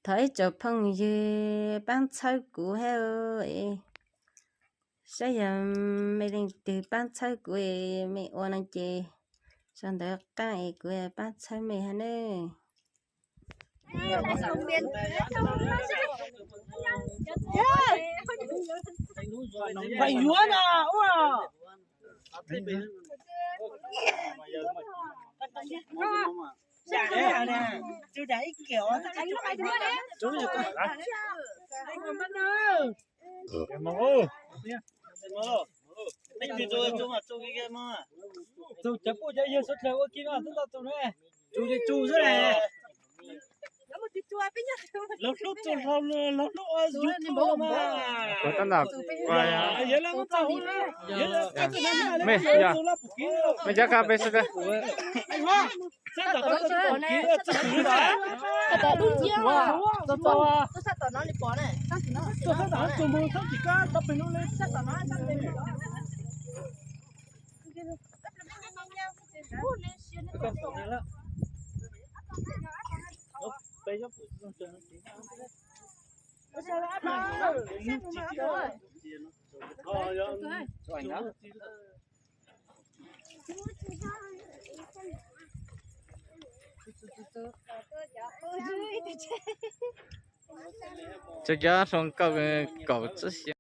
Thov ib tsoom phooj ywg pab txhawb kuv thiab, saib yog me leej twg pab txhawb kuv, me ua no ces sau ntawv qab es kuv pab txhawb me thiab nawb. Txug cov pub cov yawg suav dlawg ua kiag no twb tau txug na. Txug li txug xwb na. Los hlub txug hlau los hlub ua yug txug mas. Tab tom yog lawv muab txog hauv na. Mej, mej cov kab peb sab kab. Tsuas cov hluas nkauj kaum tsib xyoo.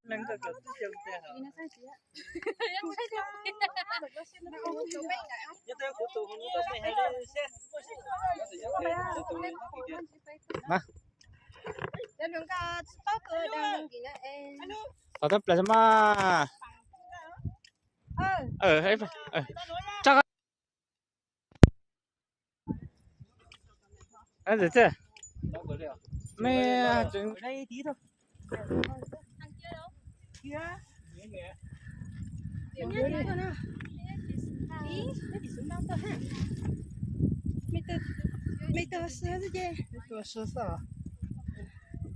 Qhov tab plas mas.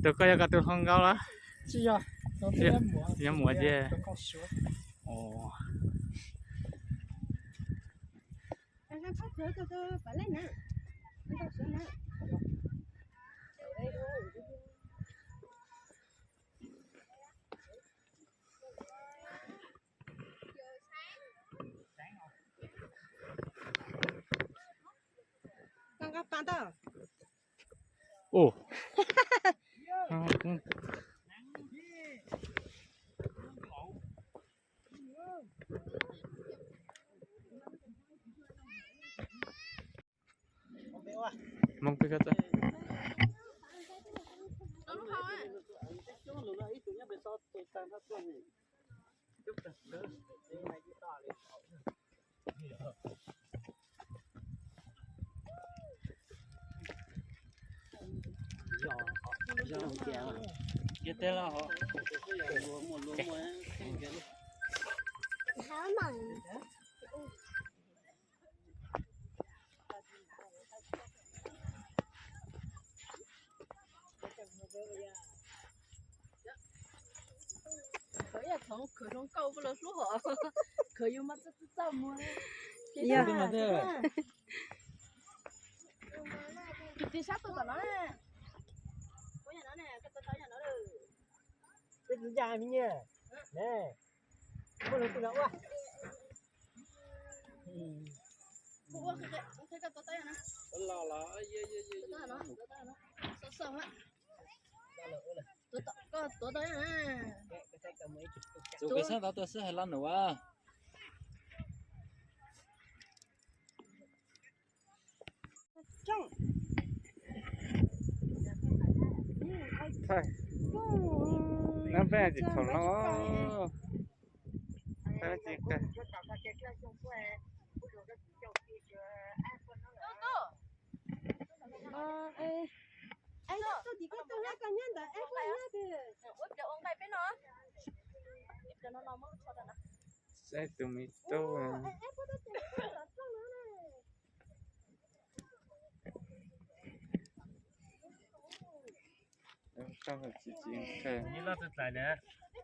Tus koj yog koj tus hluas nkauj los? Tsis yog, yog muam ces. Hmoob peb koj txawj. Khwv yog txhoov khwv hluas nkauj los hlub hos, khwv yus mas txaj txaj muag. Tis sab tuaj tom no. Peb tsis ncaj me nyiaj ne. Muab lub tus no ua. Koj tuav tau. Tus kws sab tod tuaj sab hais lo nus a. Nab peb tsis thaum no. Saib tus me tub.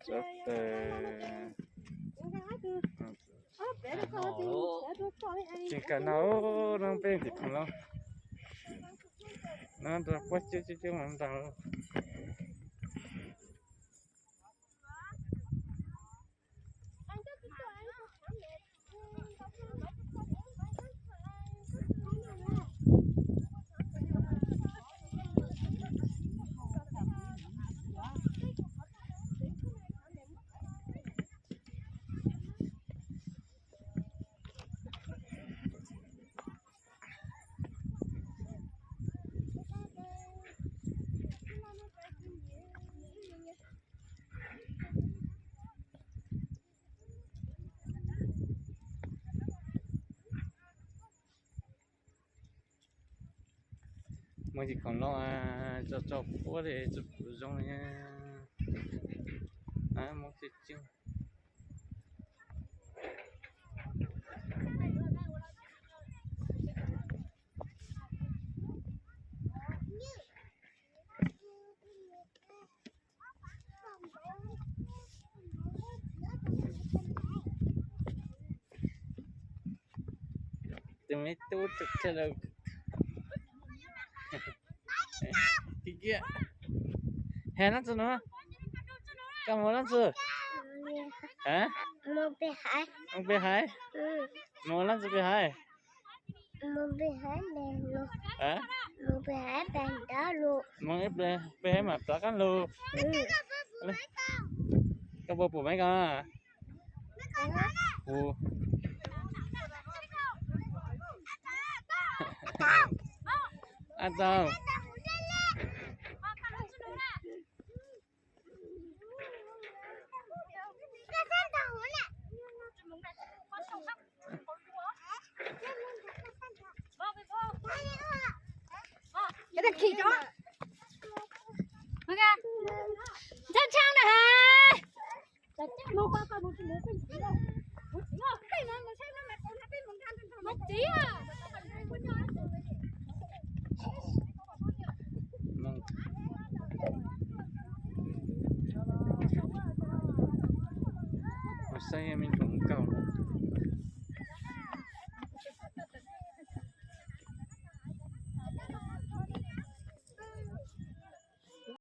Tsob tais. Tseem kam no, no peb tim khoom los. Nrog puab coob coob coob mas nrog. Muaj ib khoom loj, tso tso puab li tso puv zoo li. Muaj tseeb tseeb. Tus me tub txawj lawm. Kiv kiag. Hais leej twg no? Koj mus leej twg? Mus pem haiv. Mus leej twg pem haiv? Mus pem haiv mas rov qab lug. Koj puas pum maiv ko? Pum. Ab tau. Ntshab ntshab na has. Saib me ntsoov